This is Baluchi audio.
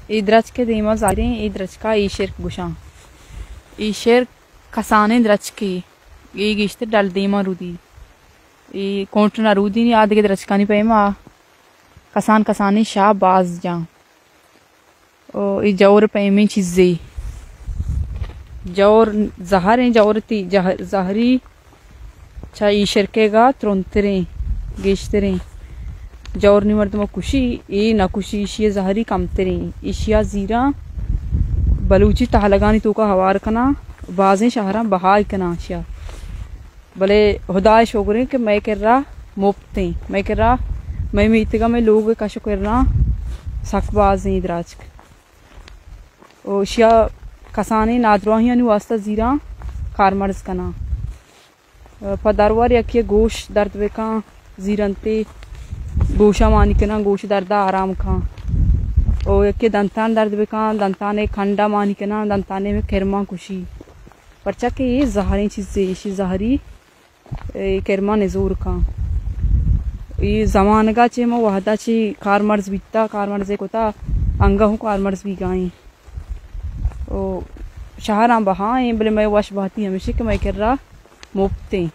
اے درچک ءِ دیما زاھریں، اے درچک ءَ ایشرک گوشاں۔ ایشرک کسانیں درچکے، اے گیشتر ڈل دیما رودی۔ اے کونٹنا رودی نی، آ دگہ درچکانی پیما کسان کسانیں شاہ باز جاں۔ او اے جور پیمیں چیزے۔ جور زہریں، جور تی-، جہ-، زہری چہ ایشرکے گا ترندتریں، گیشتریں۔ جور نی مردم کشی، اے نہ کشی، ایشی زہری کمتریں۔ ایشیا زیراں بلوچی تہلگانی توکا ہوار کناں، بازیں شہراں بہائی کناں ایشیا۔ بلے ہدائے شگریں کہ مئے کرا مپتیں، مئے کرا، مئے میتگا مئے لوگ کش و کرا سک بازیں درچک۔ و اشیا کسانیں نادراہیانی واسطہ زیراں کارمرز کناں۔ پہ درور یکے گوش درد بکاں، زیرنتے گوشا مانی کناں، گوش دردا آرام کاں۔ و یکے دنتان درد بکاں، دنتانے کنڈا مانی کناں، دنتانے کرمان کشی۔ پرچا کہ اے زہریں چیزے، ایشی زہری، اے کرمان نزور کاں۔ اے زمانگا چہ ما وہدا چہ کارمرز بیتا، کارمرزے کتا، انگا ہوں کارمرز بیگائیں۔ او شہراں بہائیں، بلے مئے وش بہتی ہمیشی کہ مئے کرا مپتیں۔